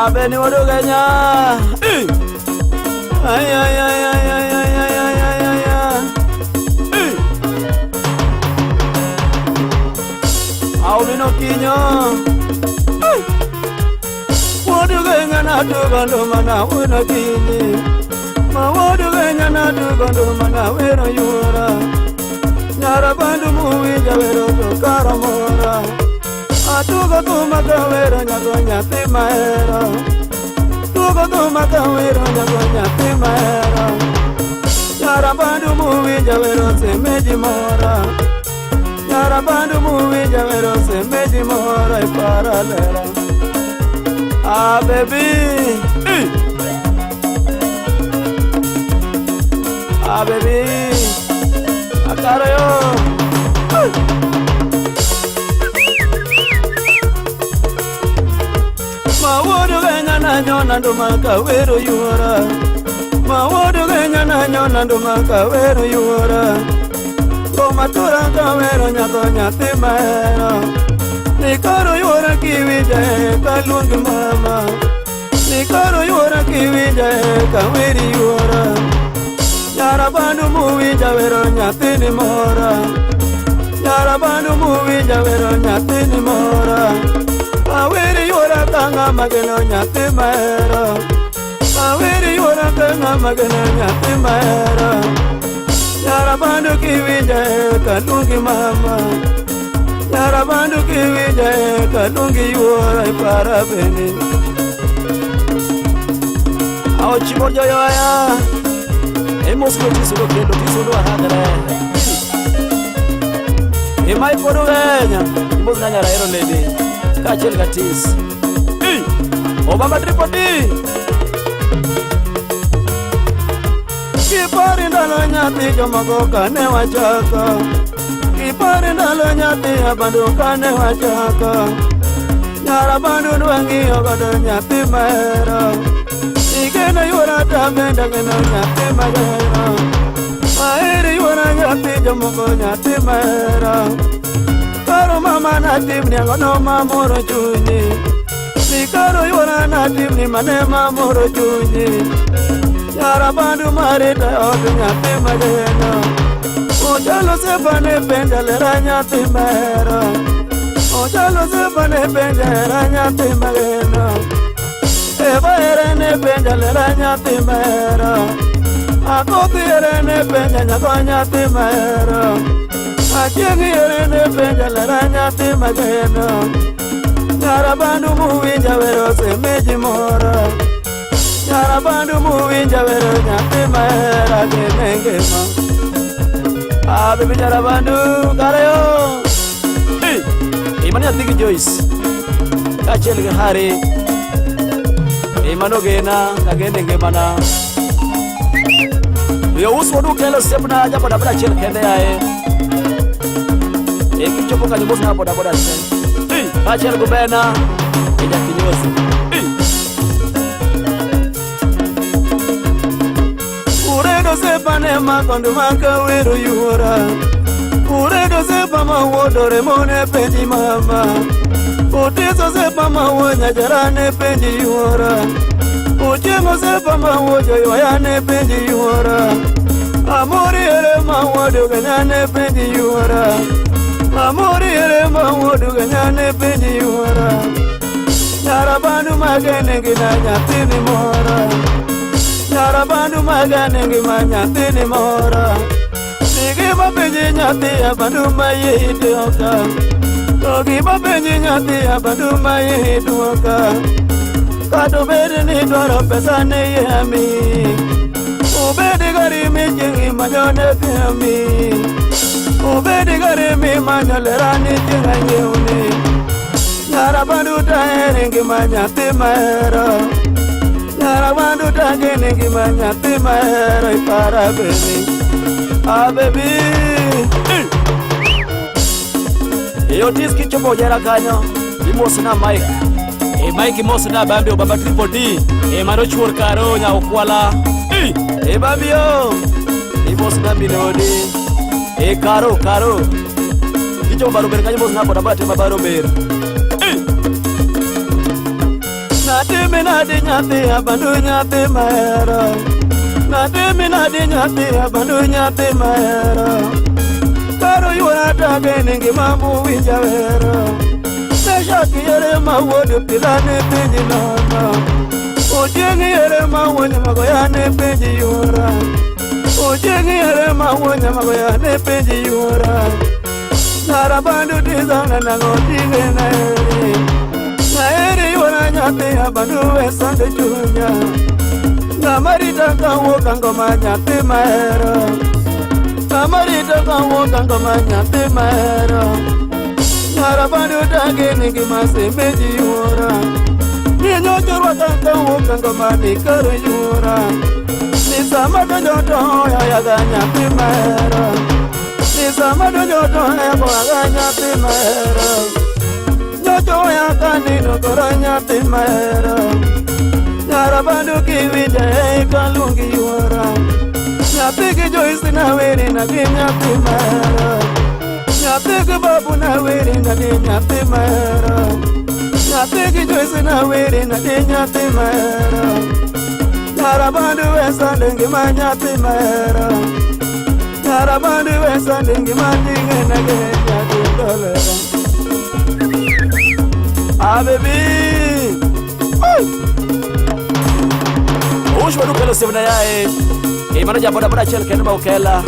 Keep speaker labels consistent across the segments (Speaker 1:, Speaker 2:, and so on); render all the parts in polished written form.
Speaker 1: Abeni wadogenya. Ay ay ay ay ay ay ay ay ay ay ay. Aumino kinyo. Wadogenya na tugando mana wena kinyi. Ma wadogenya na tugando mana wena yura. Nyara bandu muwinja wero to karamora. Atugo tuma kawero nyago nyathi mahero. Tugo tuma kawero nyago nyathi mahero. Nyara bandu muwinja wero semeji mora. Nyara bandu muwinja wero semeji mora ipara lera. Ah baby. Eh. Ah baby. Akaro yo. Eh. Mawuodo genya na nyona nduma kawero yuora. Mawuodo genya na nyona nduma kawero yuora. Komatura kawero nyako nyathi mahero. Nikoro yuora kiwinja e kaluongi mama. Nikoro yuora kiwinja e kaweri yuora. Nyara bandu muwinja wero nyathini mora. Nyara bandu muwinja wero nyathini mora. Aweri yuora ka ng'ama geno nyathi mahero. Aweri yuora ka ng'ama geno nyathi mahero. Nyara bandu kiwinja e kaluongi mama. Nyara bandu kiwinja e kaluongi yuora ipara bende. Aochimo joyoya. Emos no tiso no kendo tiso no ahagre. Imai podo genya. Imos na nyara ero lady. Kaachiel ga tis. Obama triple D. Kipari ndalo nyathi jomoko kane wachako. Kipari ndalo nyathi abandu kane wachako. Nyara bandu dwa ng'iyo godo nyathi mahero. Igeno yuora tabende geno nyathi mageno. Aheri yuora nyathi jomoko nyathi mahero. Koro mama natimni ang'ono mamoro chunyi. Ni koro yuora natimni mane mamoro chunyi. Nyara bandu marita od nyathi mageno. Ochalo sepane penja lera nyathi mahero. Ochalo sepane penja lera nyathi mageno. Eva ere ne penja lera nyathi mahero. Akothi ere ne penja nyako nyathi mahero. Achieng' ere ne penja lera nyathi mageno. Nyara bandu muwinja wero semeji moro. Nyara bandu muwinja wero nyathi mahera gene ngima. Ah baby nyara bandu karayo. Hey, imani nyathi gi Joyce. Kaachiel gi Harry. Imano gena kagene ngimana. Yo uso du kelo osiepna ja bodaboda achiel kende yaye. E kichopo kanyo mos na bodaboda achiel. Kaachiel gi Bena e jakinyozi. Uredo sepane makondo makawero yuora. Uredo sepa mawuodore mone penji mama. Otiso sepa mawuo nyajara ne penji yuora. Ochieng' sepa mawuo joywaya ne penji yuora. Amori ere mawuodo genya ne penji yuora. Amori ere mawuodo genya ne penji yuora. Nyara bandu magene gina nyathini mora. Nyara bandu magene ngima nyathini mora. Gima penji nyathi abandu maye duoka. To gima penji nyathi abandu maye duoka. Kata obed ni dwaro pesa ne yami. Obed gari michieng' imanyo ne kami. Obed gari mimanyo lera ni chieng' anyiewni. Nyara bandu tahere ngima nyathi mahero. Nyara bandu tagene ngima nyathi mahero ipara baby. Ah baby. Eyo tis kichopo jera kanyo. Imosna Mike. E Mike imosna Bambi Obama Triple D. E mano chuor karo nya okwala. E Bambi yo. Imosna Minodi. E karo karo. Kichopo baro ber kanyo imosna bodaboda tema baro ber. Natimi nadi nyathi abandu nyathi mahero. Natimi nadi nyathi abandu nyathi mahero. Karo yuora tage ni ngima muwinja wero. Meshak yere ma wuod pila ne piny nono. Ochieng' yere ma wuon magoya ne piny yuora. Ochieng' yere ma wuon magoya ne piny yuora. Narabandu tizana nang'o ting'e naeri. Naeri yuora nyathi abandu we sande chunya. Ng'ama rita kawuok angoma nyathi mahero. Ng'ama rita kawuok angoma nyathi mahero. Narabandu tage ni ngima semeji yuora. Ninyocho rwaka kawuok angoma ni karo yuora. Ni sama donjo to oyaga nyathi mahero. Ni sama donjo to oyaga nyathi mahero. Nyocho oya kanino koro nyathi mahero. Nyarabandu kiwinja ei kaluongi yuora. Nyathi gi Joyce naweri na gi nyathi mahero. Nyathi gi babu naweri na gi nyathi mahero. Nyathi gi Joyce naweri na gi nyathi mahero. Nyarabandu we sande ngima nyathi mahero. Nyarabandu we sande ngima ting'e na gi nyathi dolera. Ah baby.
Speaker 2: Ush wadu kelo sivna yae. E mano ja boda boda achiel kende ma okela.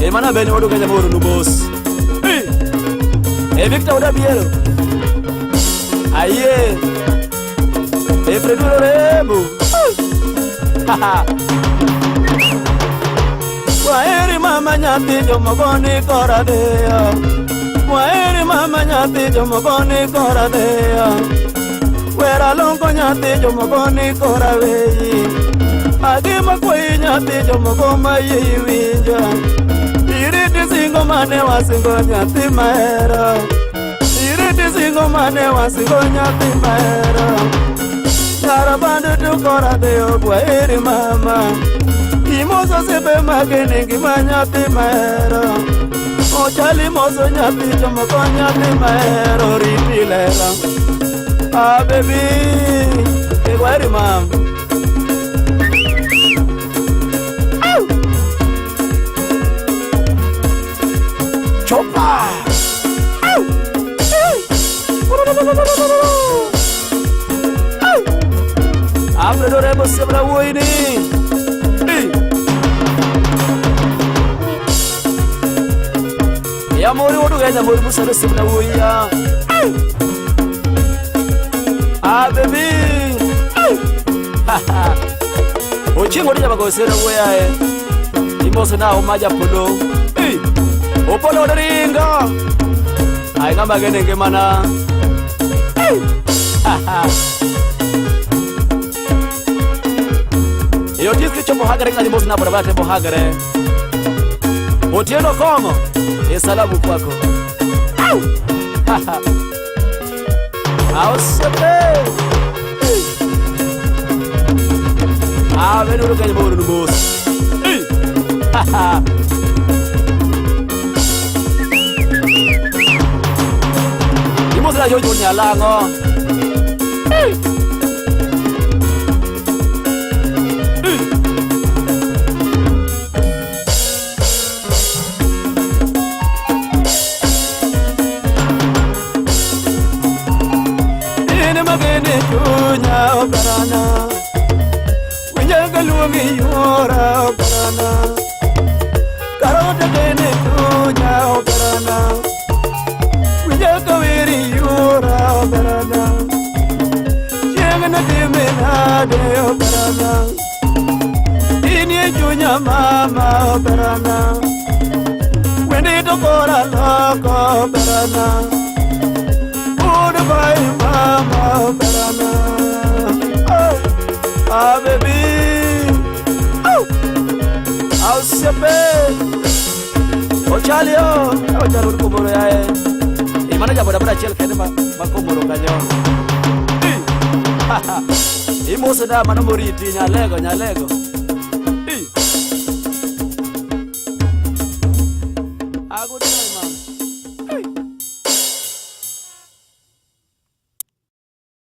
Speaker 2: E mana beni wadu kenya moro nu boss. E Victor wada biero. Aye. E Fredu Rembo.
Speaker 1: Waheri mama nyathi jomoko ni kora dhiyo. Waheri mama nyathi jomoko ni kora dhiyo. Wera longo nyathi jomoko ni kora weyi. Agima kwayi nyathi jomoko ma yie winja. Iriti singo mane wasingo nyathi mahero. Iriti singo mane wasingo nyathi mahero. Nyarabandu tu kora dhiyo waheri mama. Imoso sepe magene ngima nyathi mahero. Ochali moso nyathi jomoko nyathi mahero riti lela. Ah baby, e waheri mama.
Speaker 2: Chopa.
Speaker 1: Alfredo Rebo sembra wuoyini.
Speaker 2: Ya mori wodu ga mori musa sembra wuoyi ya.
Speaker 1: Ah baby.
Speaker 2: Ochieng' odi jamago sera wuoya e. Imoso na omaja polo. Opolo od ringo. Ai ng'ama gene ngimana. E otis kichopo hagare ng'ani mos na barabara tembo hagare. Otieno Kongo. E salamu kwako. Ausepe. Ah, venu ruka nyamo nu bos. Imos la jojo nyalango.
Speaker 1: In magene chunya obarana. Winja kaluongi yuora obarana. Karote gene chunya obarana. Winja kawiri yuora obarana. Chieng' na time nade obarana. Inie chunya mama obarana. Wendi to kora loko obarana. Goodbye mama obarana. Oh, ah baby. Oh,
Speaker 2: Ausepe. Ochalio, ochalo komoro yae. E mano ja boda boda achiel kende ma komoro kanyo. Imoso da mano moriti nyalego nyalego. Ago mama.